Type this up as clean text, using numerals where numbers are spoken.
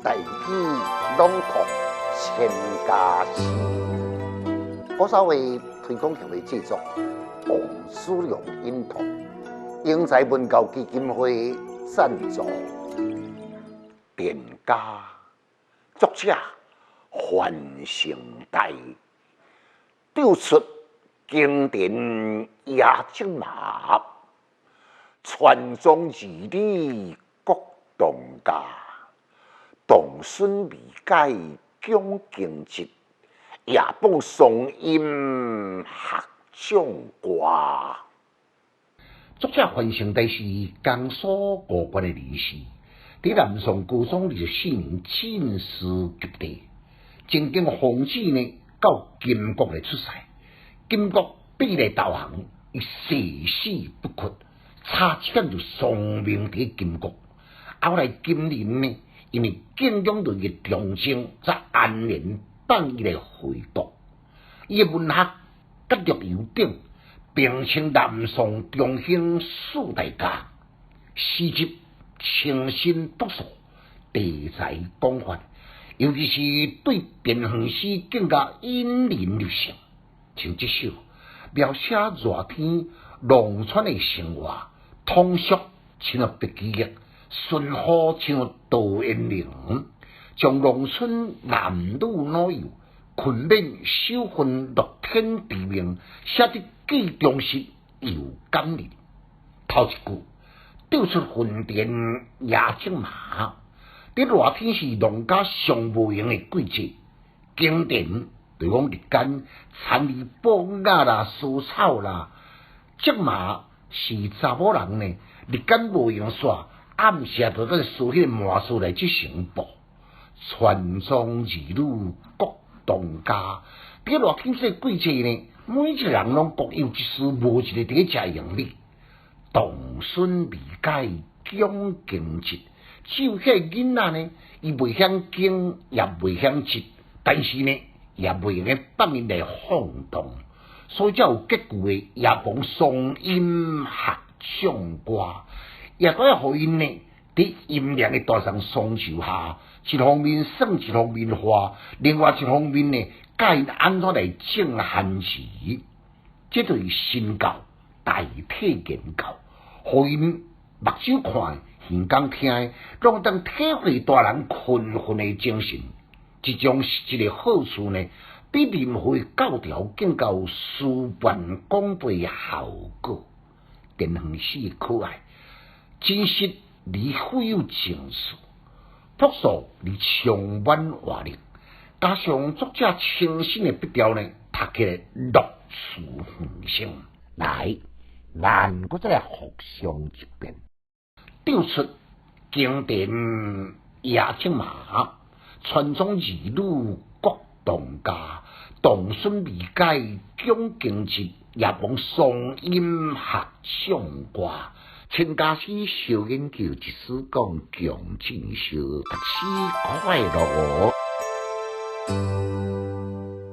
大語朗讀千家詩。古早話推廣協會製作，王書良音讀，英才文教基金會贊助。田家，作者范成大，唱出經典野竹馬，傳宗兒女國當家，童孫未解講經節，夜放雙音學唱歌。作者范成大是江蘇吳縣的人士，佇南宋高宗24年進士及第，曾經奉旨呢到金國來出使，金國逼來投降，伊誓死不屈，差一點就喪命佇金國。後來金人呢，因為敬仰著伊的忠貞，才安然放伊來回國。伊的文學佮陸游等並稱南宋中興四大家，詩集清新樸素，題材廣泛，尤其是對田園詩更加引人入勝。像這首描寫熱天農村的生活，通俗親像白居易，淳樸親像陶淵明，將農村男女老幼勤勉守份樂天知命，寫得既忠實又感人。頭一句唱出分田野竹麻，佇熱天是農家上無閒的季節，耕田就是講日間田裡菢仔啦、除草啦，竹麻是查某人呢，日間無閒煞，暗時就去梳彼個麻絲來織成布。傳宗兒女國當家，佇熱天這個季節呢，每一個人攏各有一事，無一個佇咧食閒米。童孫未解講經節，只有彼個囡仔呢，伊袂曉經，也袂曉節，但是呢，也袂用得放𪜶來放蕩，所以才有結句的夜傍松陰合唱歌，也閣會予𪜶呢，佇陰涼的大欉松樹下，一方面耍，一方面畫，另外一方面呢，教𪜶按怎來種番薯，這就是身教代替言教，予𪜶目睭看，耳孔聽，攏會當體會大人勤奮的精神。這種實質的好處呢，比任何教條更加有事半功倍的效果。田園詩可愛，真實而富有情趣，樸素而充滿活力，加上作者清新的筆調呢，讀起來樂趣橫生。來，咱閣再來複誦一遍，唱出耕田野竹麻，傳宗兒女國當家，童孫未解講經節，夜傍松陰合唱歌。千家詩小研究，一絲講強進修，讀詩快樂哦。